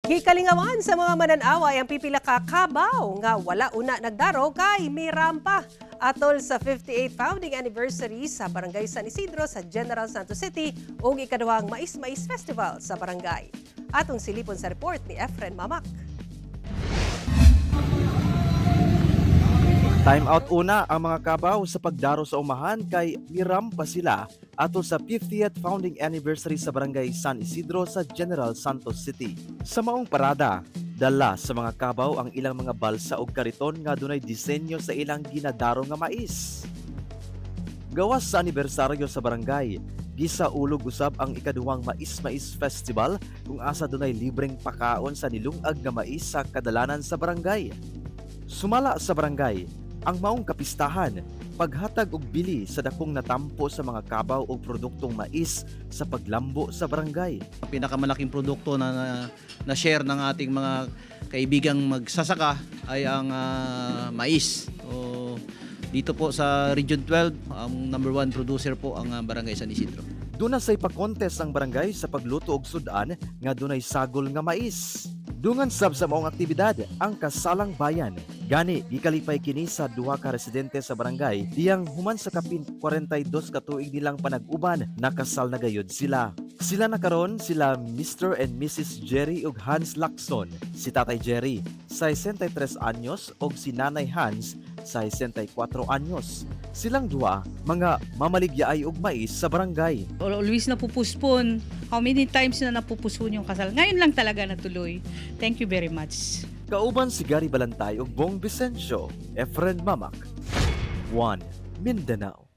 Gikalingawan sa mga manan-away ang pipila ka kabaw nga wala una nagdaro kay mirampa atol sa 58th founding anniversary sa Barangay San Isidro sa General Santos City ug ikaduhang Mais-Mais Festival sa barangay. Atong silipon sa report ni Efren Mamak. Time out una ang mga kabaw sa pagdaro sa umahan kay mirampa sila atol sa 50th founding anniversary sa Barangay San Isidro sa General Santos City. Sa maong parada, dala sa mga kabaw ang ilang mga balsa og kariton nga dunay disenyo sa ilang ginadaro nga mais. Gawas sa anibersaryo sa barangay, gisaulog usab ang ikaduhang Mais-Mais Festival kung asa dunay libreng pakaon sa nilungag nga mais sa kadalanan sa barangay. Sumala sa barangay, ang maong kapistahan, paghatag og bili sa dakong natampo sa mga kabaw og produktong mais sa paglambo sa barangay. Ang pinakamalaking produkto na na share ng ating mga kaibigang magsasaka ay ang mais. So, dito po sa Region 12, ang number one producer po ang Barangay San Isidro. Duna say pa-contest ang barangay sa pagluto og sudan nga dunay sagol nga mais. Dungan sab sa maong aktibidad ang Kasalang Bayan. Gani gikalipay kini sa duha ka residente sa barangay diyang human sa kapin 42 ka tuig nilang panag-uban, nakasal na gayud sila. Sila na karon sila Mr. and Mrs. Jerry ug Hans Lacson. Si Tatay Jerry 63 anyos ug si Nanay Hans 64 anyos. Silang duha mga mamaligyaay og mais sa barangay. Always napupuspon. How many times na napupuspon yung kasal? Ngayon lang talaga natuloy. Thank you very much. Kauban si Gary Balantay ug Bong Vicencio, Efren Mamak. 1 Mindanao.